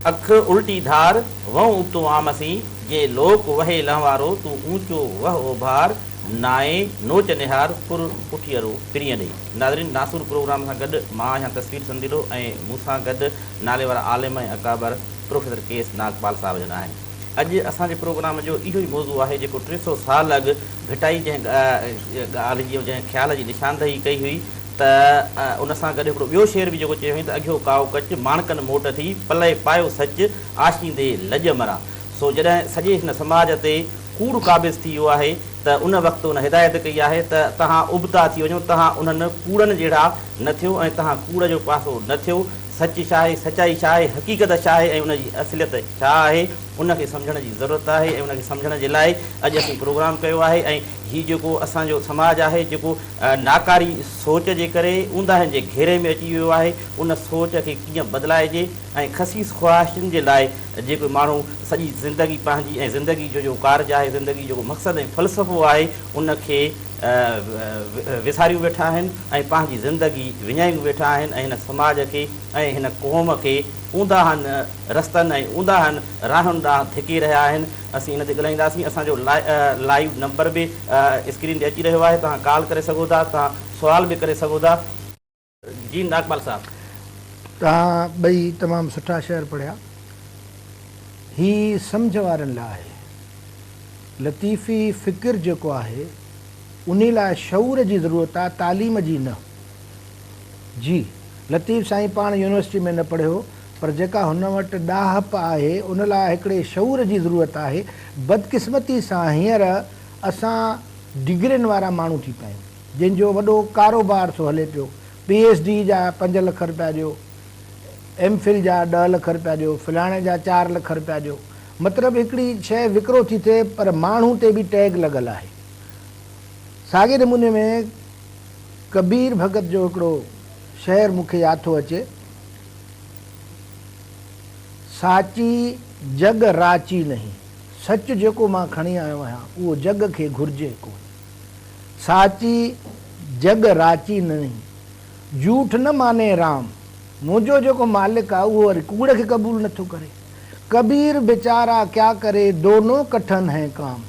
اک الٽي ڌار، وئون ابتو عام سين، جي لوڪ وهي لهنوارو، تون اونچو وه اوڀار، نائين نوچ نهار، پر پٺيئرو پرينء ڏي. ناظرين ناسور پروگرام سان گڏ مان آهيان تصوير سنديلو ۽ مون سان گڏ نالي وارا عالم ۽ اڪابر پروفيسر ڪي ايس ناگپال صاحب جن آهن. اڄ اسان جي پروگرام جو اهو ئي موضوع آهي جيڪو 300 سال اڳ ڀٽائي جنهن ڳالهه جي جنهن خيال جي نشاندهي ڪئي هئي ته ان سان گڏ هڪڙو ٻيو شعر به جيڪو چيو هئائين ته اگهيو ڪائو ڪچ، ماڻڪن موٽ ٿي، پلئه پايو سچ، آشيندي لڄ مران. سو جڏهن سڄي هن سماج تي ڪوڙ قابض ٿي ويو آهي ته ان وقت ان هدايت ڪئي آهي ته توهان ابتا ٿي وڃو، توهان انهن ڪوڙن جهڙا نه ٿيو ۽ توهان ڪوڙ جو پاسو نه ٿيو. سچ ڇا آهي، سچائي ڇا آهي، حقيقت ڇا آهي ۽ ان جي اصليت ڇا آهي، ان کي سمجهڻ جي ضرورت آهي ۽ ان کي سمجهڻ جي لاء اڄ اسين پروگرام ڪيو آهي ۽ هي جيڪو اسان جو سماج آهي جيڪو ناڪاري سوچ جي ڪري اونداهين جي گهيري ۾ اچي ويو آهي، ان سوچ کي ڪيئن بدلائجي ۽ خسيس خواهشن جي لاء جيڪي ماڻهو سڄي زندگي پنهنجي ۽ زندگي جو جيڪو ڪارج آهي، زندگي جو جيڪو مقصد ۽ فلسفو آهي، ان کي وساريون ويٺا آهن ۽ پنهنجي زندگي وڃايون ويٺا آهن ۽ هن سماج کي ۽ هن قوم کي اونداهن رستن ۽ اونداهن راهن ڏانهن ڌڪي رهيا آهن. اسين ان تي ڳالهائينداسين. اسان جو لائيو نمبر به اسڪرين تي اچي رهيو آهي، توهان ڪال ڪري سگهو ٿا، توهان سوال به ڪري سگهو ٿا. جي ناگپال صاحب. توهان ٻئي تمام سٺا شعر پڙهيا. هي سمجهه وارن لاء آهي. لطيفي فڪر جيڪو آهي انهي لاء شعور جي ضرورت آ تعليم جي نه. جي لطيف سائين پاڻ يونيورسٽي ۾ نه پڙهيو پر جيڪا هن وٽ ڏاهپ آهي ان لاء هڪڙي شعور جي ضرورت آهي. بدقسمتي سان هينئر اسان ڊگرين وارا ماڻهو ٿي پيا آهيون جنهن جو وڏو ڪاروبار ٿو هلي پيو. پي ايڇ ڊي جا 5 لک رپيا ڏيو، ايم فل جا 10 لک رپيا ڏيو، فلاڻي جا 4 لک رپيا ڏيو. مطلب هڪڙي شيء وڪرو ٿي ٿئي پر ماڻهو تي به ٽيگ لڳل آهي. ساڳئي نموني ۾ ڪبير ڀڳت جو هڪڙو شعر مون کي ياد ٿو اچي. ساچي جڳ راچي نهين. سچ جيڪو مان کڻي آيو آهيان اهو جڳ کي گهرجي ڪونه. ساچي جڳ راچي نهين. جهوٺ نه ماني رام. منهنجو جيڪو مالڪ آهي اهو وري ڪوڙ کي قبول نٿو ڪري. ڪبير بيچارا ڪيا ڪري دونو ڪٺن هين ڪام.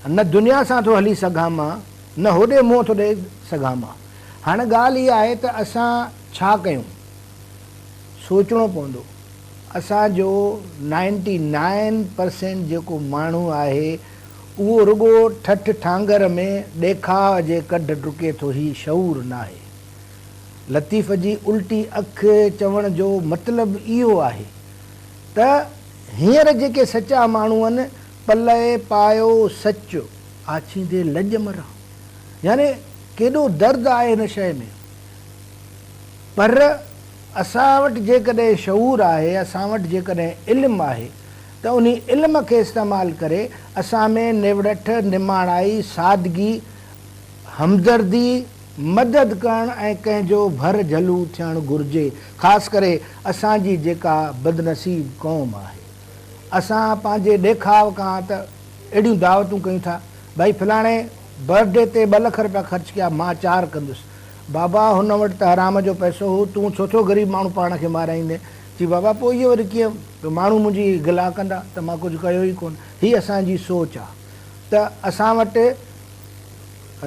نه دنيا سان ٿو هلي سگهان مان نه هوڏي منهن ٿو ڏئي سگهان مان. هاڻ ڳالهه اها آهي ته اسان ڇا ڪيون؟ سوچڻو پوندو. اسان جو نائنٽي نائن پرسينٽ جيڪو ماڻهو آهي اهو رڳو ٺٺ ٺانگر ۾ ڏيکاء جي ڪڍ ڊڪي ٿو هي شعور ناهي. لطيف جي الٽي اک چوڻ جو مطلب اهو آهي ته هينئر جيڪي سچا ماڻهو آهن پلئه پايو سچ آڇيندي لڄ مران يعني ڪيڏو درد آهي هن شيء ۾ پر اسان وٽ جيڪڏهن شعور آهي، اسان وٽ جيڪڏهن علم آهي ته انهي علم کي استعمال ڪري اسان ۾ نوڙٺ، نماڻائي، سادگي، همدردي، مدد ڪرڻ ۽ ڪنهن جو ڀر جهلو ٿيڻ گهرجي، خاص ڪري اسان جي جيڪا بدنصيب قوم آهي. اسان پنهنجي ڏيکاء کان ته اهڙيون دعوتون ڪيون ٿا، ڀائي فلاڻي برٿ ڊي تي 2 لک رپيا خرچ ڪيا، مان 4 ڪندس. بابا هن وٽ ته حرام جو پئسو هو، تون ڇو ٿو غريب ماڻهو پاڻ کي مارائيندين؟ چي بابا پوء اهو وري ڪيئن؟ ماڻهو منهنجي گلا ڪندا ته مان ڪجهه ڪيو ئي ڪونه. هي اسان جي سوچ آ ته اسان وٽ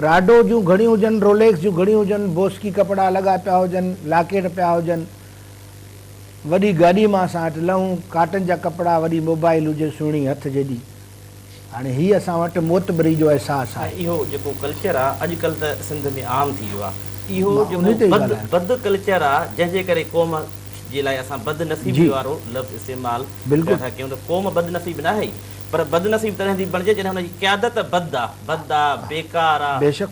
راڊو جون گهڙيون هجن، روليڪس جون گهڙيون هجن، بوسڪي ڪپڙا لڳا پيا هجن، لاڪيٽ پيا هجن، وڏي گاڏي مان اسان وٽ لهون، ڪاٽن جا ڪپڙا، وڏي موبائل هجي سهڻي هٿ جيڏي. هاڻي هي اسان وٽ معتبري جو احساس آهي. اهو جيڪو ڪلچر آ اڄ ڪلهه ته سنڌ ۾ عام ٿي ويو آ. اهو جيڪو بد بد ڪلچر آ جنهن جي ڪري قوم جي لاء اسان بد نصيبي وارو لفظ استعمال پيا ٿا ڪيون ته قوم بد نصيب ناهي پر بد نصيب تڏهن ٿي بڻجي جڏهن ان جي قيادت بد آ، بد آ، بيڪار آ. بيشڪ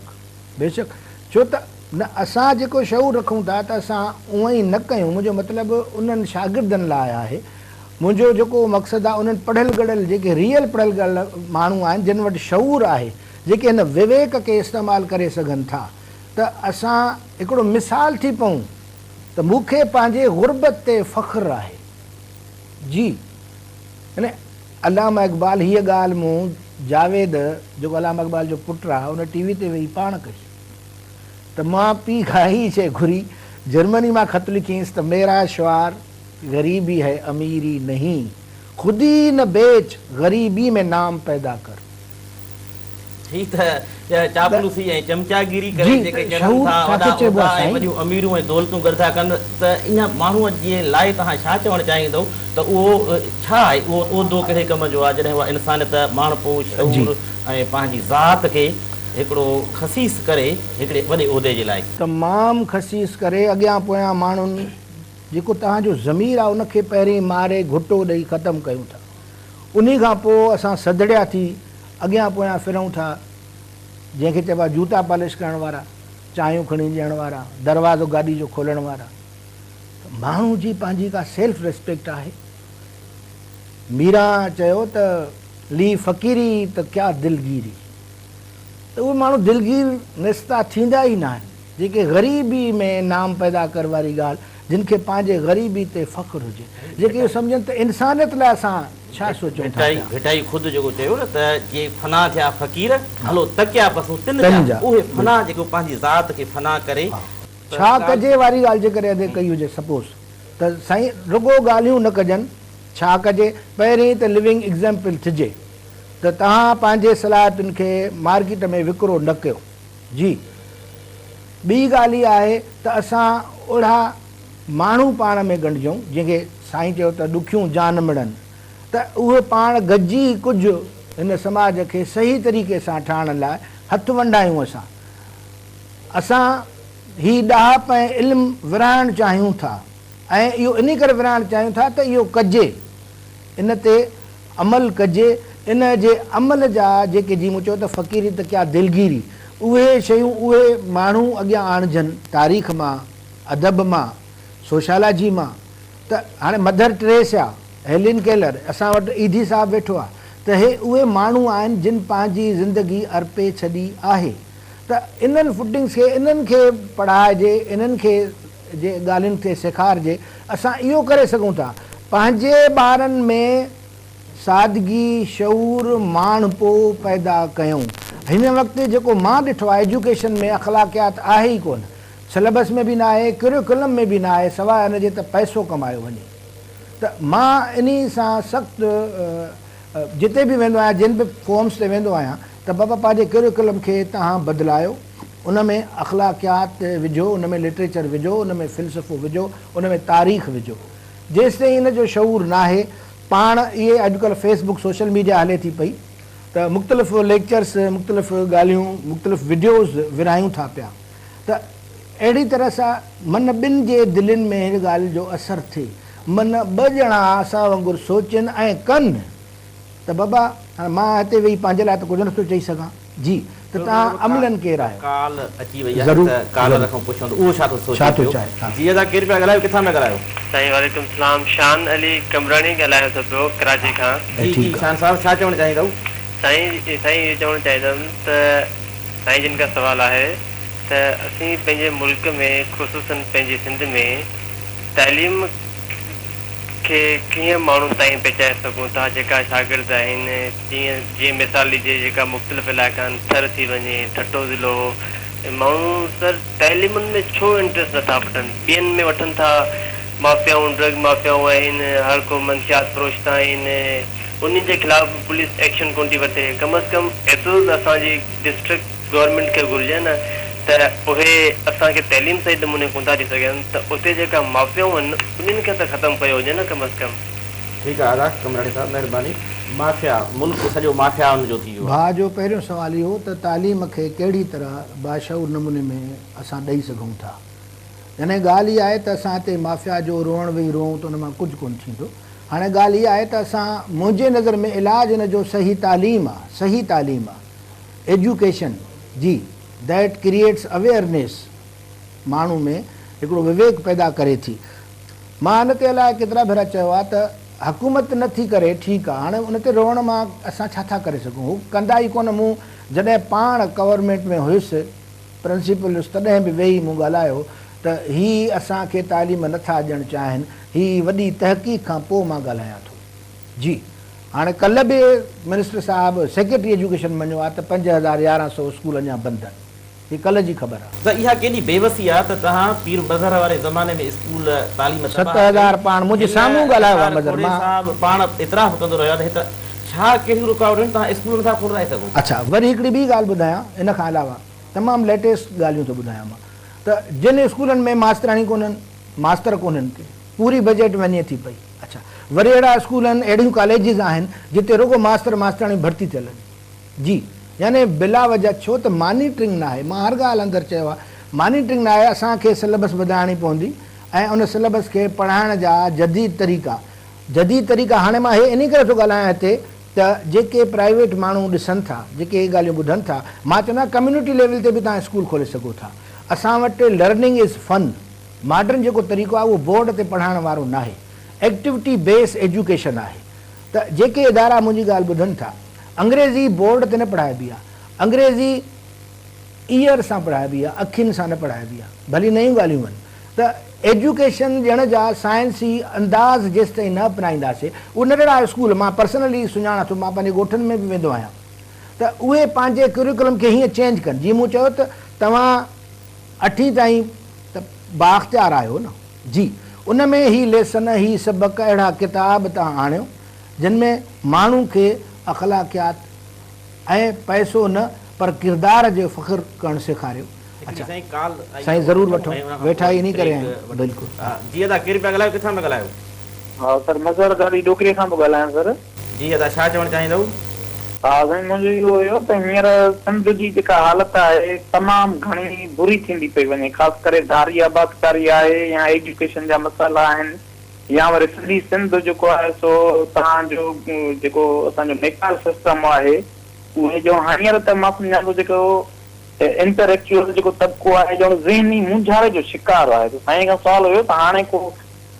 بيشڪ ڇو ته نه اسان جيڪو شعور رکون ٿا ته اسان اونئن ئي نه ڪيون منهنجو مطلب انهن شاگردن لاء آهي منهنجو جيڪو مقصد آهي انهن پڙهيل ڳڙهيل جيڪي ريئل پڙهيل ڳڙهيل ماڻهو آهن جن وٽ شعور آهي جيڪي هن وويڪ کي استعمال ڪري سگهن ٿا ته اسان هڪڙو مثال ٿي پئون ته مون کي پنهنجي غربت تي فخر آهي جي يعني علامه اقبال هيء ڳالهه مون جاويد جيڪو علامه اقبال جو پٽ آهي ان ٽي وي تي ويهي پاڻ ڪئي ته مان پيء کان هي شيء گهري جرمني مان خط لکيس ته ميرا شعار غريبي هي اميري نهين، خودي نه بيچ غريبي ۾ نام پيدا ڪر. هي ته چاپلوسي ۽ چمچاگيري ڪري جي جيڪي ته چڙهن شعور ٿا ڇا وڏا کي چئبو عهدا آهي ۽ سائين؟ وڏيون اميريون ۽ دولتون گڏ ٿا ڪن ته ان ماڻهوء جي لاء توهان ڇا چوڻ چاهيندؤ ته اهو ڇا آهي اهو عهدو ڪهڙي ڪم جو آهي جڏهن اها انسانيت ماڻهپو جي. شعور ۽ پنهنجي ذات کي هڪڙو خسيس ڪري هڪڙي وڏي عهدي جي لاء. تمام خسيس ڪري اڳيان پويان ماڻهن جيڪو توهان جو ضمير آهي ان کي پهرين ماري گهٽو ڏئي ختم ڪيون ٿا انهي کان پوء اسان سڌڙيا ٿي اڳيان پويان ڦرون ٿا جنهن کي چئبو آهي جوتا پالش ڪرڻ وارا، چانهيون کڻي ڏيڻ وارا، دروازو گاڏي جو کولڻ وارا. ته ماڻهو جي پنهنجي ڪا سيلف ريسپيڪٽ آهي؟ ميران چيو ته لي فقيري ته ڪيا دلگيري. ته اهي ماڻهو دلگير نستا ٿيندا ئي ناهن جيڪي غريبي ۾ نام پيدا ڪر واري ڳالهه جن کي پنهنجي غريبي تي فخر هجي جيڪي اهو سمجهن ته انسانيت لاء اسان ڇا سوچون ٿا ڀٽائي پيا. ڀٽائي خود جيڪو چيو نه ته جي فنا ٿيا فقير هلو تڪيا پسون تن تن جا جا اهي فنا بلڪل. جيڪو پنهنجي ذات کي فنا ڪري ها ته ڇا ڳالهه ڪجي واري ڳالهه جيڪڏهن ادي ڪئي هجي سپوز ته سائين رڳو ڳالهيون نه ڪجن ڇا ڪجي پهرين ته لوينگ ايگزيمپل ٿجي ته توهان پنهنجي صلاحيتن کي مارڪيٽ ۾ وڪرو نه ڪيو. جي. ٻي ڳالهه اها آهي ته اسان اهڙا ماڻهو پاڻ ۾ ڳنڍجون، جنهن کي سائين چيو ته ڏکيون جان مڙن، ته اهي پاڻ گڏجي ڪجهه هن سماج کي صحيح طريقي سان ٺاهڻ لاء هٿ ونڊايون. اسان اسان هي ڏاهپ ۽ علم ورهائڻ چاهيون ٿا ۽ اهو انهي ڪري ورهائڻ چاهيون ٿا ته اهو ڪجي. ان تي عمل ڪجي، ان جي عمل جا جيڪي جيئن مون چيو ته فقيري ته ڪيا دلگيري، اهي شيون اهي ماڻهو اڳيان آڻجن تاريخ مان، ادب مان، سوشالاجي مان ته هاڻي مڌر ٽريسا، هيلين ڪيلر، اسان وٽ ايڌي صاحب ويٺو آهي ته هي اهي ماڻهو آهن جن پنهنجي زندگي ارپي ڇڏي آهي ته انهن فوٽنگس کي انهن کي پڙهائجي انهن کي جي ڳالهين کي سيکارجي، اسان اهو ڪري سگهون ٿا، پنهنجي ٻارن ۾ سادگي، شعور، ماڻهپو پيدا ڪيون. هن وقت جيڪو مان ڏٺو آهي ايجوڪيشن ۾ اخلاقيات آهي ئي ڪونه، سليبس ۾ به ناهي، ڪريڪولم ۾ به ناهي، سواء ان جي ته پئسو ڪمايو وڃي. ته مان انهي سان سخت جتي به ويندو آهيان، جن به فورمز تي ويندو آهيان ته بابا پنهنجي ڪريڪولم کي توهان بدلايو، ان ۾ اخلاقيات وجهو، ان ۾ لٽريچر وجهو، ان ۾ فلسفو وجهو، ان ۾ تاريخ وجهو. جيستائين ان جو شعور ناهي، پاڻ اهي اڄڪلهه فيس بڪ سوشل ميڊيا هلي ٿي پئي ته مختلف ليڪچرس، مختلف ڳالهيون، مختلف وڊيوز ورهايون ٿا پيا ته اهڙي طرح سان من ٻن جي دلين ۾ هن ڳالهه جو اثر ٿئي، من ٻه ڄڻا اسان وانگر سوچين ۽ ڪن ته بابا هاڻي مان هتي ويهي پنهنجي لاء ته ڪجهه نٿو چئي سگهان. جي ته توهان عملن ڪير آهيو. ڪال اچي وئي آهي ضرور ته ڪالر ضرور کان پڇون ته اهو ڇا ٿو ڇا سوچي ٿو پيو. چاهي ها. جي ادا ڪير پيا ڳالهايو ڪٿان پيا ڳالهايو. سائين وعليڪم السلام شان علي قمبراڻي ڳالهايان ٿو پيو ڪراچي کان. جي جي ٺيڪ آ. شان صاحب ڇا چوڻ چاهيندؤ. سائين سائين اهو چوڻ چاهيندم ته سائين جن کان سوال آهي ته اسين پنهنجي ملڪ ۾ خصوصن پنهنجي سنڌ ۾ تعليم کي ڪيئن ماڻهن تائين پهچائي سگهون ٿا جيڪا شاگرد آهن جيئن جيئن مثال ڏجي جيڪا مختلف علائقا آهن ٿر ٿي وڃي ٺٽو ضلعو ماڻهو سر تعليمن ۾ ڇو انٽريسٽ نٿا وٺن ٻين ۾ وٺن ٿا مافيائون ڊرگ مافيائون آهن هر ڪو منشيات فروش ته آهن انهن جي خلاف به پوليس ايڪشن ڪون ٿي وٺي ڪم از ڪم ايترو ته اسان جي ڊسٽرڪٽ گورنمينٽ کي گهرجي نه ته اهي اسان کي تعليم صحيح نموني ڪون ٿا ڏئي سگهن ته اتي جيڪا مافيائون آهن انهن کي ته ختم ڪيو وڃي نه ڪم از ڪم. ٺيڪ آ ادا قمراڻي صاحب مهرباني. مافيا ملڪ سڄو مافيائن جو ٿي ويو آ. ڀاء جو پهريون سوال اهو ته تعليم کي ڪهڙي طرح باشعور نموني ۾ اسان ڏئي سگهون ٿا. يعني ڳالهه اها آهي ته اسان هتي مافيا جو روئڻ ويهي روئون ته ان مان ڪجهه ڪونه ٿيندو. هاڻي ڳالهه اها آهي ته اسان منهنجي نظر ۾ علاج ان جو صحيح تعليم آ، صحيح تعليم آ، ايجوڪيشن، جي that creates awareness ماڻهو ۾ هڪڙو وويڪ پيدا ڪري ٿي. مان ان تي الائي ڪيترا ڀيرا چيو آهي ته حڪومت نه ٿي ڪري ٺيڪ آهي هاڻي ان تي روئڻ مان اسان ڇا ٿا ڪري سگهون هو ڪندا ئي ڪونه مون جڏهن پاڻ گورنمينٽ ۾ هيس پرنسپل هيس تڏهن به ويهي مون ڳالهايو ته هي اسان کي تعليم نه ٿا ڏيڻ چاهين هي وڏي تحقيق کان پوء مان ڳالهايان ٿو جي هاڻي ڪلهه به منسٽر صاحب سيڪريٽري ايجوڪيشن مڃيو آهي ته 5100 اسڪول اڃا بند آهن. هي ڪلهه جي خبر آ. ته اها ڪيڏي بيوسي آ ته توهان پير مظهر واري زماني ۾ اسڪول تعليم تباهه 7000 ڪئي. پاڻ منهنجي هن سامهون ڳالهايو آ نثار مظهر کوڙي مان. صاحب پاڻ اعتراف ڪندو رهيو آ ته هت ڇا ڪهڙيون رڪاوٽون آهن توهان اسڪول نٿا کولرائي سگهو. اڇا وري هڪڙي ٻي ڳالهه ٻڌايان ان کان علاوه تمام ليٽيسٽ ڳالهيون ٿو ٻڌايان مان ته جن اسڪولن ۾ ماستراڻي ڪونهن ماستر ڪونهن ڪي پوري بجيٽ وڃي ٿي پئي اڇا وري اهڙا اسڪول آهن اهڙيون ڪاليجز آهن جتي رڳو ماستر ماستراڻيون ڀرتي ٿيل آهن جي يعني بلا وجه ڇو ته مانيٽرنگ ناهي مان هر ڳالهه اندر چيو آهي مانيٽرنگ ناهي اسان کي سليبس بدلائڻي پوندي ۽ ان سليبس کي پڙهائڻ جا جديد طريقا جديد طريقا هاڻي مان هي انهي ڪري ٿو ڳالهايان هتي ته جيڪي پرائيويٽ ماڻهو ڏسن ٿا جيڪي هي ڳالهيون ٻڌن ٿا مان چوندو آهيان ڪميونٽي ليول تي به توهان اسڪول کولي سگهو ٿا اسان وٽ لرننگ از فن ماڊرن جيڪو طريقو آهي اهو بورڊ تي پڙهائڻ وارو ناهي ايڪٽيوٽي بيس ايجوڪيشن آهي ته جيڪي ادارا منهنجي ڳالهه ٻڌن ٿا انگريزي بورڊ تي نه پڙهائبي آ. انگريزي ايئر سان پڙهائبي آ، اکين سان نه پڙهائبي آ. ڀلي نيون ڳالهيون آهن ته ايجوڪيشن ڏيڻ جا سائنسي انداز جيستائين نه اپنائينداسي، اهي ننڍڙا اسڪول مان پرسنلي سڃاڻان ٿو، مان پنهنجي ڳوٺن ۾ به ويندو آهيان ته اهي پنهنجي ڪريڪولم کي هيئن چينج ڪن جيئن مون چيو ته توهان اٺين تائين ته بااختيار آهيو نه جي ان ۾ هي ليسن هي سبق اهڙا ڪتاب توهان آڻيو جن ۾ ماڻهو کي اخلاقيات ۽ پئسو نه پر ڪردار جو فخر ڪرڻ سيکاريو. هڪڙي سائين ڪال آئي سائين آهي ضرور وٺون وٺون ۽ ان کان ويٺا پوء ئي انهي ڪري بريڪ آهيون وٺون. بلڪل. جي ادا ڪير پيا ڳالهايو ڪٿان پيا ڳالهايو. ها سر مظهر گاڏهي ڏوڪري کان پيو ڳالهايان سر. جي ادا ڇا چوڻ چاهيندؤ. ها سائين منهنجو اهو هيو ته هينئر سنڌ جي جيڪا حالت آهي تمام گهڻي بري ٿيندي پئي وڃي خاص ڪري ڌاري آبادڪاري آهي يا ايجوڪيشن جا مسئلا آهن يا وري سڄي سنڌ جيڪو آهي سو توهان جو جيڪو اسان جو نيڪال سسٽم آهي اهي جو هينئر ته مان سمجهان ٿو جيڪو انٽريڪچوئل جيڪو طبقو آهي ڄڻ ذهني مونجهاري جو شڪار آهي ته سائين کان سوال هيو ته هاڻي ڪو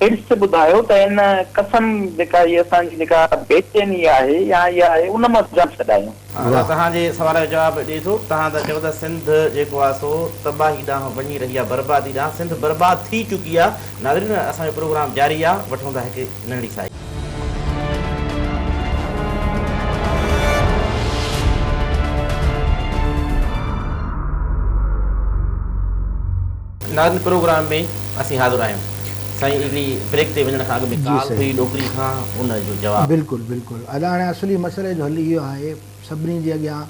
ٽپس ٻڌايو ته ان قسم جيڪا هي اسان جي جيڪا بيچيني آهي يا اها آهي ان مان جان ڇڏايون. ادا توهان جي سوال جو جواب ڏئي ٿو توهان ٿا چئو ته سنڌ جيڪو آهي سو تباهي ڏانهن وڃي رهي آهي بربادي ڏانهن سنڌ برباد ٿي چڪي آهي ناظرين اسان جو پروگرام جاري آ وٺون ٿا هڪ ننڍڙي ساهي. ناظرين پروگرام ۾ اسين حاضر آهيون سائين هڪڙي بريڪ تي وڃڻ کان اڳ ۾ جي ڪال سائين. هئي ڏوڪري کان ان جو جواب. بلڪل بلڪل ادا هاڻي اصلي مسئلي جو حل اهو آهي سڀني جي اڳيان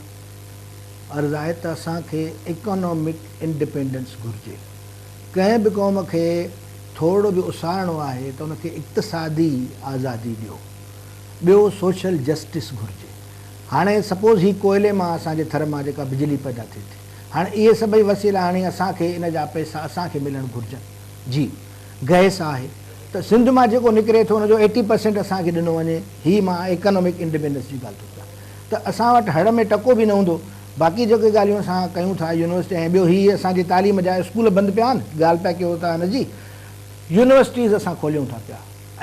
عرض آهي ته اسان کي اڪانامڪ انڊيپينڊنس گهرجي. ڪنهن به قوم کي ٿورڙو به اسارڻو آهي ته ان کي اقتصادي آزادي ڏيو. ٻيو سوشل جسٽس گهرجي. هاڻي سپوز هي ڪوئلي مان اسان جي ٿر مان جيڪا بجلي پيدا ٿئي ٿي. هاڻي اهي سڀئي وسيلا آڻي اسان کي ان جا پئسا اسان کي ملڻ گهرجن. جي گئس آهي ته سنڌ مان جيڪو نڪري ٿو ان جو ايٽي پرسينٽ اسان کي ڏنو وڃي. هي مان ايڪانامڪ انڊيپينڊنس جي ڳالهه ٿو ڪيان ته اسان وٽ هڙ ۾ ٽڪو به نه هوندو. باقي جيڪي ڳالهيون اسان ڪيون ٿا يونيورسٽي ۽ ٻيو هي اسان جي تعليم جا اسڪول بند پيا آهن ڳالهه پيا ڪيو ٿا ان جي يونيورسٽيز اسان کوليون ٿا پيا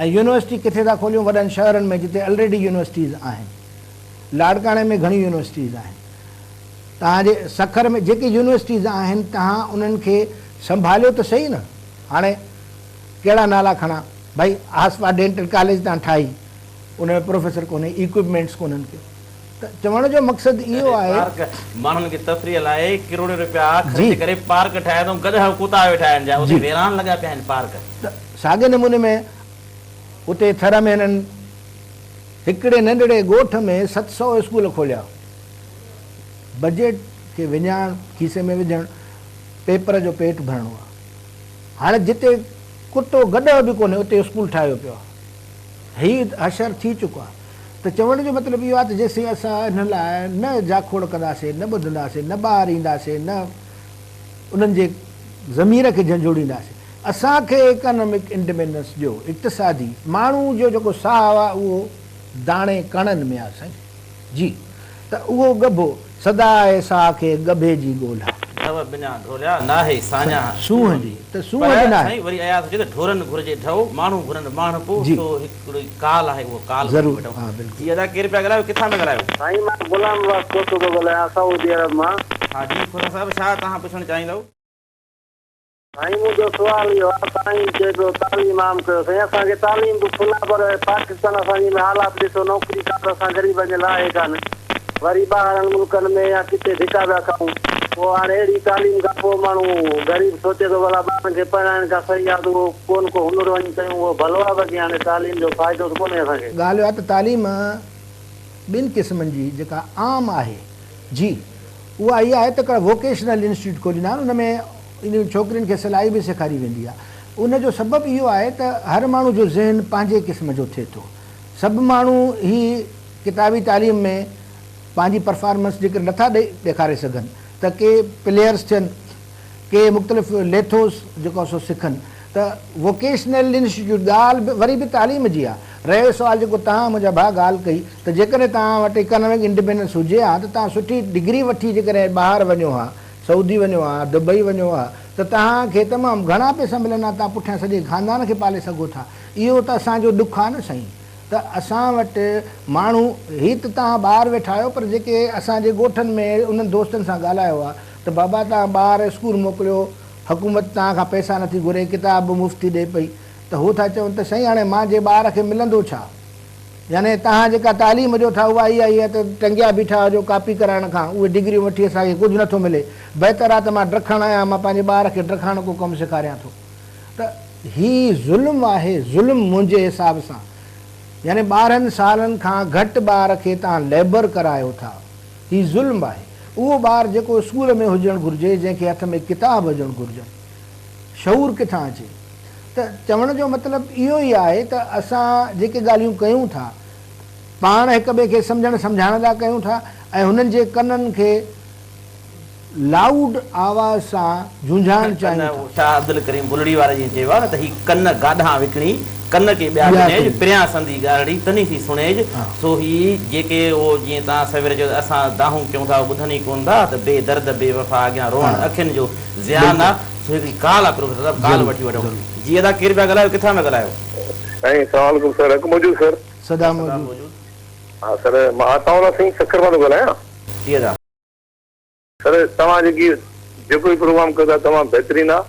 ۽ يونيورسٽي ڪٿي ٿا کوليون وڏن شهرن ۾ جتي الريڊي يونيورسٽيز آهن لاڙڪاڻي ۾ گهڻيون يونيورسٽيز آهن توهان جي سکر ۾ جيڪي يونيورسٽيز آهن توهان انهن کي سنڀاليو ته سهي نه هاڻي ڪهڙا نالا کڻان ڀائي آصفه ڊينٽل ڪاليج تان ٺاهي ان ۾ پروفيسر ڪونهي ايڪوپمينٽس ڪونهن ڪي ته چوڻ جو مقصد اهو آهي. پارڪ ماڻهن کي تفريح لاء ڪروڙين روپيا خرچ ڪري پارڪ ٺاهيا اٿئون گڏهه ڪتا ويٺا آهن جا اتي ويران لڳا پيا آهن پارڪ. ته ساڳئي نموني ۾ اتي ٿر ۾ هنن هڪڙي ننڍڙي ڳوٺ ۾ 700 اسڪول کوليا. بجيٽ کي وڃائڻ، کيسي ۾ وجهڻ، پيپر جو پيٽ ڀرڻو آهي. هاڻي جتي ڪتو گڏهه به ڪونهي اتي اسڪول ٺاهيو پيو آهي. هي حشر ٿي چڪو آهي ته چوڻ جو مطلب اهو آهي ته جيسين اسان ان لاء نه جاکوڙ ڪنداسين، نه ٻڌنداسين، نه ٻاهر اينداسين، نه انهن جي ضمير کي جهنجهوڙينداسين. اسان کي ايڪانامڪ انڊيپينڊنس ڏيو، اقتصادي، ماڻهو جو جيڪو ساهه آهي اهو داڻي ڪڻن ۾ آهي سائين جي ته اهو ڳڀو سدا آهي ساهه کي ڳڀي جي ڳولها. ڍؤ بنا ڍوليا ناهي ساڃاهه سونهن جي ته پر سونهن به ناهي. سائين وري اياز چئي ته ڍورن گهرجي ڍؤ، ماڻهو گهرن ماڻهپو، سو هڪڙي ڪال آهي اهو ڪال وٺي ضرور وٺون. ها بلڪل. جي ادا ڪير پيا ڳالهايو ڪٿان پيا ڳالهايو. سائين مان غلام عباس کوسو ٿو ڳالهايان سعودي عرب مان. ها جي کوسا صاحب ڇا توهان پڇڻ چاهيندؤ. سائين منهنجو سوال اهو آهي سائين چئي پيو تعليم عام ڪيو سائين اسان کي تعليم به فل آهي پر پاڪستان اسان جي ۾ حالات ڏسو نوڪري ڪا ته اسان غريبن جي لاء آهي ڪانه وري ٻاهرن ملڪن ۾ يا ڪٿي ڌڪا پيا کائون. پوء هاڻي اهڙي تعليم کان پوء ماڻهو غريب سوچي ٿو ڀلا ٻارن کي پڙهائڻ کان صحيح آهي ته اهو ڪو نه ڪو هنر وڃي ڪيون اهو ڀلو آهي باقي هاڻي تعليم جو فائدو ته ڪونهي اسان کي. ڳالهه اها ته تعليم ٻن قسمن جي جيڪا عام آهي جي اها اها آهي ته هڪڙا ووڪيشنل انسٽيٽيوٽ کوليندا آهن ان ۾ انهن ڇوڪرين کي سلائي به سيکاري ويندي آهي ان جو سبب اهو آهي ته هر ماڻهو جو ذهن پنهنجي قسم جو ٿئي ٿو سڀ ماڻهو هي ڪتابي تعليم ۾ پنهنجي پرفارمنس جيڪر نٿا ڏئي ڏيکاري سگهن ته ڪي پليئرس ٿين ڪي مختلف ليٿوس جيڪو آهي سو سکن ته ووڪيشنل انسٽيٽيوٽ ڳالهه به وري به تعليم جي آهي. رهيو سوال جيڪو توهان منهنجا ڀاء ڳالهه ڪئي ته جيڪڏهن توهان وٽ اڪانامڪ انڊيپينڊنس هجي ها ته توهان سٺي ڊگري وٺي جيڪڏهن ٻاهر وڃو ها سعودي وڃو ها دبئي وڃو ها ته توهان کي تمام گهڻا پئسا ملن ها توهان پٺيان سڄي خاندان کي پالي سگهو ٿا اهو ته اسان جو ڏک آهي نه سائين. ته اسان وٽ ماڻهو، هي ته توهان ٻاهر ويٺا آهيو پر جيڪي اسان جي ڳوٺن ۾ انهن دوستن سان ڳالهايو آهي ته بابا توهان ٻار اسڪول موڪليو، حڪومت توهان کان پئسا نٿي گهري، ڪتاب به مفت ٿي ڏئي پئي ته هو ٿا چون ته سائين هاڻي مان جي ٻار کي ملندو ڇا؟ يعني توهان جيڪا تعليم ڏيو ٿا اها اها ئي آهي ته ٽنگيا بيٺا هجو ڪاپي ڪرائڻ کان، اهي ڊگريون وٺي اسان کي ڪجهه نٿو ملي، بهتر آهي ته مان ڊکڻ آهيان مان پنهنجي ٻار کي ڊکاڻڪو ڪم سيکاريان ٿو ته هي ظلم آهي ظلم منهنجي حساب سان يعني 12 سالن کان گهٽ ٻار کي توهان ليبر ڪرايو ٿا هي ظلم آهي اهو ٻار جيڪو اسڪول ۾ هجڻ گهرجي جنهن کي هٿ ۾ ڪتاب هجڻ گهرجن شعور ڪٿان اچي ته چوڻ جو مطلب اهو ئي آهي ته اسان جيڪي ڳالهيون ڪيون ٿا پاڻ هڪ ٻئي کي سمجهڻ سمجهائڻ لاء ڪيون ٿا ۽ هنن جي ڪنن کي لائوڊ آواز سان جهونجهائڻ ڪن چاهيون ٿا. شاهه عبدالڪريم بلڙي واري جيئن چيو آهي نه ته هي ڪن گاڏهان وڪڻي، ڪن ڪي ٻيا ڏنيج، پريان سندي ڳالهڙي، تني سين سڻيج، سو هي جيڪي اهو جيئن توهان سوير چيو ته اسان دانهون ڪيون ٿا اهو ٻڌن ئي ڪونه ٿا ته بي درد بي وفا اڳيان روئڻ اکين جو زيان آ، سو هڪڙي ڪال آ پروفيسر صاحب ڪال وٺي وٺون. جي ادا ڪير پيا ڳالهايو ڪٿان پيا ڳالهايو؟ سائين السلام عليڪم سر حق موجود سر. سدا موجود. ها سر مان عطاء الله سنگهه سکر مان ٿو ڳالهايان. جي ادا. سر توهان جيڪي جيڪو به پروگرام ڪيو ٿا تمام بهترين آ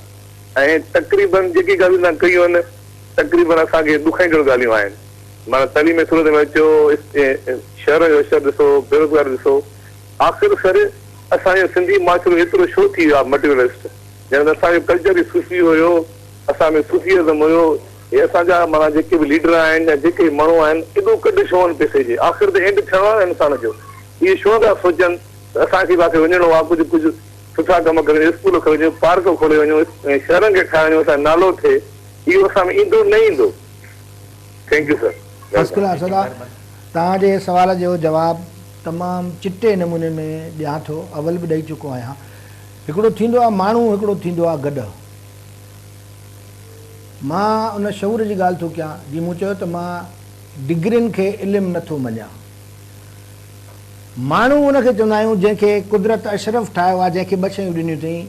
۽ تقريبن جيڪي ڳالهيون توهان ڪيون آهن تقريبن اسان کي ڏکائيندڙ ڳالهيون آهن معنيٰ تعليم جي صورت ۾ اچو شهر جو حشر ڏسو بيروزگاري ڏسو آخر سر اسان جو سنڌي معاشرو ايترو ڇو ٿي ويو آ مٽيريلسٽ جڏهن ته اسان جو ڪلچر ئي صوفي هيو اسان ۾ صوفي ازم هيو هي اسان جا معنيٰ جيڪي به ليڊر آهن يا جيڪي به ماڻهو آهن ايڏو ڪڍ ڇو آهن پئسي جي آخر ته اينڊ ٿيڻو آ نه انسان جو اهي ڇو نه ٿا سوچن ته اسان کي به آخر وڃڻو آ ڪجهه ڪجهه سٺا ڪم ڪري وڃون اسڪول کولي وڃون پارڪ کولي وڃون ۽ شهرن کي ٺاهي وڃون اسان جو نالو ٿئي اهو اسان ۾ ايندو نه ايندو thank you sir first class ادا توهان جي سوال جو جواب تمام چٽي نموني ۾ ڏيان ٿو اول به ڏئي چڪو آهيان هڪڙو ٿيندو آ ماڻهو هڪڙو ٿيندو آ گڏهه مان ان شعور جي ڳالهه ٿو ڪيان جي مون چيو ته مان ڊگرين کي علم نه ٿو مڃان. ماڻهو ان کي چوندا آهيون جنهن کي قدرت اشرف ٺاهيو آهي، جنهن کي ٻه شيون ڏنيون اٿئين،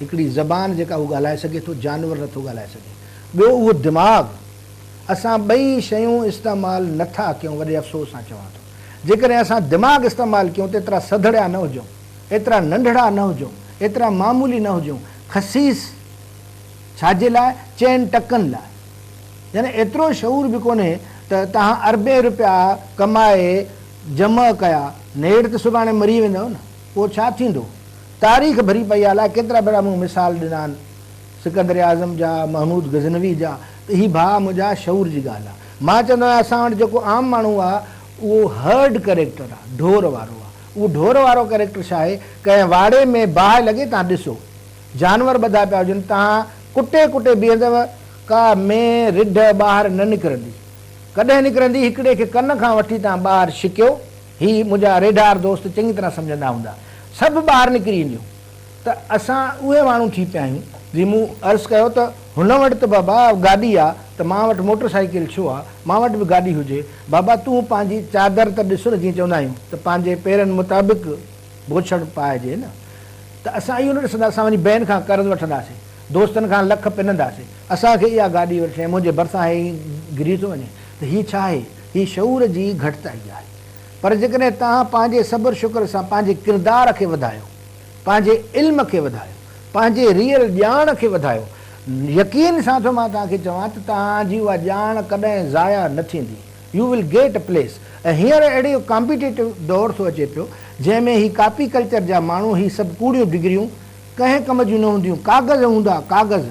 هڪڙي زبان جيڪا هو ڳالهائي سگهي ٿو، جانور نٿو ڳالهائي سگهي، ٻيو اهو دماغ. اسان ٻئي شيون استعمال نه ٿا ڪيون، وڏي افسوس سان چوان ٿو. جيڪڏهن اسان دماغ استعمال ڪيون ته ايترا سڌڙيا نه هجون، ايترا ننڍڙا نه هجون، ايترا معمولي نه هجون، خسيس ڇا جي لاء؟ چئن ٽڪن لاء. يعني ايترو شعور به ڪونهي ته توهان اربين رپيا ڪمائي جمع ڪيا، نيٺ ته سڀاڻي مري ويندؤ نه، پوء ڇا ٿيندو؟ تاريخ ڀري پئي آهي، الائي ڪيترا ڀيرا مون مثال ڏنا آهن سڪندر اعظم جا، محمود غزنوي جا، ته هي ڀاء منهنجا شعور جي ڳالهه آهي. مان چوندو آهيان اسان وٽ جيڪو عام ماڻهو آهي اهو هرڊ ڪريڪٽر آهي، ڍور وارو آهي. اهو ڍور وارو ڪريڪٽر ڇا آهي، ڪنهن واڙي ۾ باهه لڳي توهان ڏسو، جانور ٻڌا پيا هجن، توهان ڪٽي ڪٽي بيهندؤ، ڪا مينهن رڍ ٻاهر نه نڪرندي. ڪڏهن نڪرندي؟ هڪڙي کي ڪن کان وٺي توهان ٻاهر ڇڪيو، هي منهنجا ريڍار دوست چڱي طرح سمجهندا هوندا، سڀ ٻاهر نڪري اينديون. ته اسان اهي ماڻهو ٿي پيا آهيون. جي مون عرض ڪيو ته هن وٽ ته بابا گاڏي آ ته مان وٽ موٽر سائيڪل ڇو آ؟ مان وٽ به گاڏي هجي. بابا تون پنهنجي چادر ته ڏس نه جيئن چوندا آهيون ته پنهنجي پيرن مطابق بوڇڻ پائجي نه. ته اسان اهو نه ڏسندا اسان وڃي بئنڪ کان قرض وٺنداسين. دوستن کان لک پننداسين، اسان کي اها گاڏي وٺڻي آهي، منهنجي ڀرسان هي ائين گري ٿو وڃي ته هي ڇا آهي؟ هي شعور جي گهٽتائي آهي. پر جيڪڏهن توهان پنهنجي صبر شڪر سان پنهنجي ڪردار کي وڌايو، پنهنجي علم کي وڌايو، پنهنجي ريئل ڄاڻ کي وڌايو، يقين سان ٿو مان توهان کي چوان ته توهان جي اها ڄاڻ ڪڏهن ضايع نه ٿيندي. You will get a place. ۽ هينئر اهڙي ڪامپيٽيٽو دور ٿو اچي پيو جنهن ۾ هي ڪاپي ڪلچر جا ماڻهو هي سڀ ڪوڙيون ڊگريون ڪنهن ڪم جون نه هونديون ڪاغذ هوندا ڪاغذ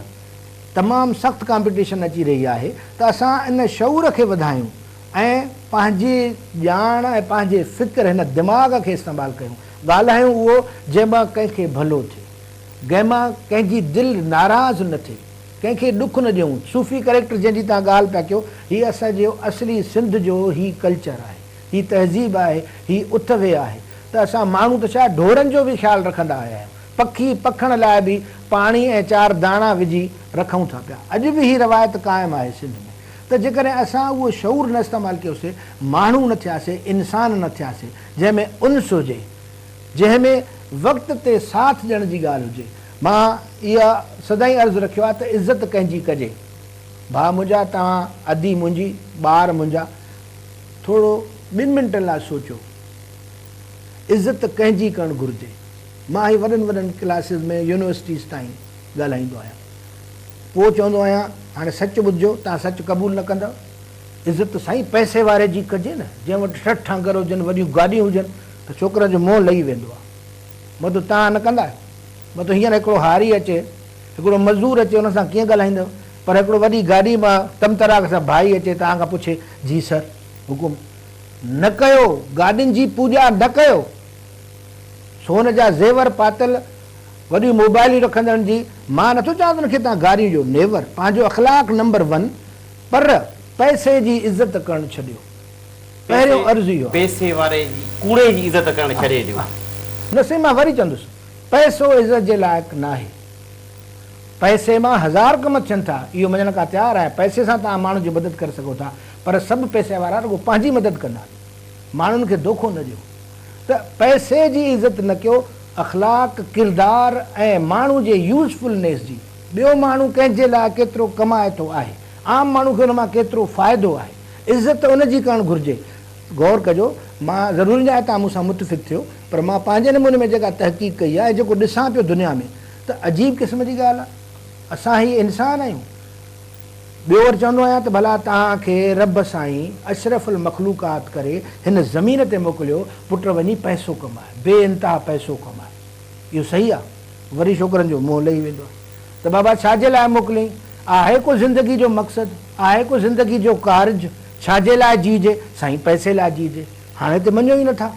تمام سخت ڪامپيٽيشن اچي رهي آهي ته اسان ان شعور کي وڌايون ۽ پنهنجي ڄاڻ ۽ پنهنجي فڪر هن دماغ کي استعمال ڪيون ڳالهايون اهو جنهن مان ڪنهن کي ڀلو ٿئي جنهن مان ڪنهن جي دل ناراض نه ٿئي ڪنهن کي ڏک نه ڏيون صوفي ڪريڪٽر جنهن جي توهان ڳالهه پيا ڪيو هي اسان جو اصلي سنڌ جو هي ڪلچر آهي هي تهذيب آهي هي اٿ ويهه آهي ته اسان ماڻهو ته ڇا ڍورن جو به خيال رکندا آيا آهيون پکي پکڻ لاء به پاڻي ۽ چار داڻا وجهي رکون ٿا پيا اڄ به هي روايت قائم آهي سنڌ ۾ ته جيڪڏهن اسان اهو شعور نه استعمال ڪيوسي ماڻهو نه ٿياسي انسان نه ٿياسي جنهن ۾ انس هجي جنهن ۾ وقت تي ساٿ ڏيڻ جي ڳالهه هجي. مان اها سدائين عرض رکيو آهي ته عزت ڪنهن جي ڪجي. ڀاء منهنجا، توهان ادي منهنجي، ٻار منهنجا، ٿورو ٻن منٽن لاء سوچيو. عزت ڪنهن جي ڪرڻ گهرجي. مان هي وڏن وڏن ڪلاسز ۾ يونيورسٽيز تائين ڳالهائيندو آهيان. پوء چوندو آهيان هاڻي سچ ٻڌجو، توهان سچ قبول نه ڪندؤ. عزت سائين پئسي واري جي ڪجي نه، جنهن وٽ ٺٺ ٺانگر هجن، وڏيون گاڏيون هجن ته ڇوڪرن جو منهن لهي ويندو آهي. مطلب توهان نه ڪندا آهيو؟ مطلب هينئر هڪڙو هاري اچي، هڪڙو مزدور اچي ان سان ڪيئن ڳالهائيندؤ؟ پر هڪڙو وڏي گاڏي مان طمطراق سان ڀائي اچي توهان کان پڇي، جي سر، حڪم. نه ڪيو، گاڏين جي پوڄا نه ڪيو. سون جا زيور پاتل، وڏيون موبائلون رکندڙن جي، مان نٿو چوان ته انهن کي توهان گاريون ڏيو، نيور، پنهنجو اخلاق نمبر ون، پر پئسي جي عزت ڪرڻ ڇڏيو. پهريون عرض اهو آهي. پئسي واري جي ڪوڙي جي عزت ڪرڻ ڇڏي ڏيو. نه سائين مان وري چوندس پئسو عزت جي لائق ناهي. پئسي مان هزار ڪم ٿين ٿا اهو مڃڻ کان تيار آهيان پئسي سان توهان ماڻهن جي مدد ڪري سگهو ٿا پر سڀ پئسي وارا رڳو پنهنجي مدد ڪندا ماڻهن کي دوکو نه ڏيو ته پئسي جي عزت نه ڪيو اخلاق ڪردار ۽ ماڻهو جي يوزفلنيس جي ٻيو ماڻهو ڪنهن جي لاء ڪيترو ڪمائتو آهي عام ماڻهو کي ان مان ڪيترو فائدو آهي عزت ان جي ڪرڻ گهرجي. غور ڪجو، مان ضروري ناهي توهان مون سان متفق ٿيو، پر مان پنهنجي نموني ۾ جيڪا تحقيق ڪئي آهي ۽ جيڪو ڏسان پيو دنيا ۾ ته عجيب قسم جي ڳالهه آهي. اسان هي انسان آهيون. ٻيو وري چوندو آهيان ته ڀلا توهان کي رب سائين اشرف المخلوقات ڪري هن زمين تي موڪليو، پٽ وڃي پئسو ڪماء، بي انتها پئسو ڪماء. اهو صحيح آهي؟ وري ڇوڪرن جو منهن لهي ويندو آهي ته بابا ڇا جي لاء موڪليائين؟ آهي ڪو زندگي جو مقصد؟ آهي ڪو زندگي جو ڪارج؟ ڇا جي لاء جيئجي؟ سائين پئسي لاء جيئجي. هاڻي ته مڃيو ئي نٿا.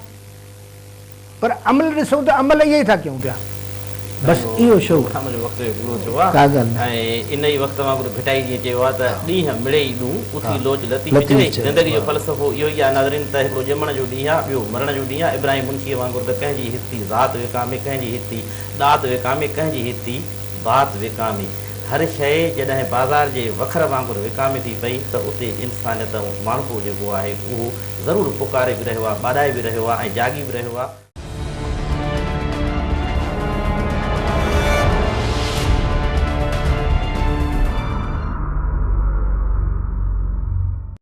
پر عمل ڏسون ته عمل اهي ئي ٿا ڪيون پيا. بس اهو شعور. پروگرام جو وقت به پورو ٿيو آهي ڪا ڳالهه ناهي. ۽ ان ئي وقت وانگر ڀٽائي جيئن چيو آهي ته ڏينهن مڙيئي ڏون، اٿي لوچ لطيف چوي. زندگي جو فلسفو اهو ئي آهي ناظرين ته هڪڙو ڄمڻ جو ڏينهن آهي، ٻيو مرڻ جو ڏينهن آهي. ابراهيم منشيء وانگر ته ڪنهن جي هستي ذات وڪامي، ڪنهن جي هستي ڏات وڪامي، ڪنهن جي هستي بات وڪامي. هر شيء جڏهن بازار جي وکر وانگر وڪامي ٿي پئي ته اتي انسانيت ۽ ماڻهپو جيڪو آهي اهو ضرور پڪاري به رهيو آهي، ٻاڏائي به رهيو آهي ۽ جاڳي به رهيو آهي.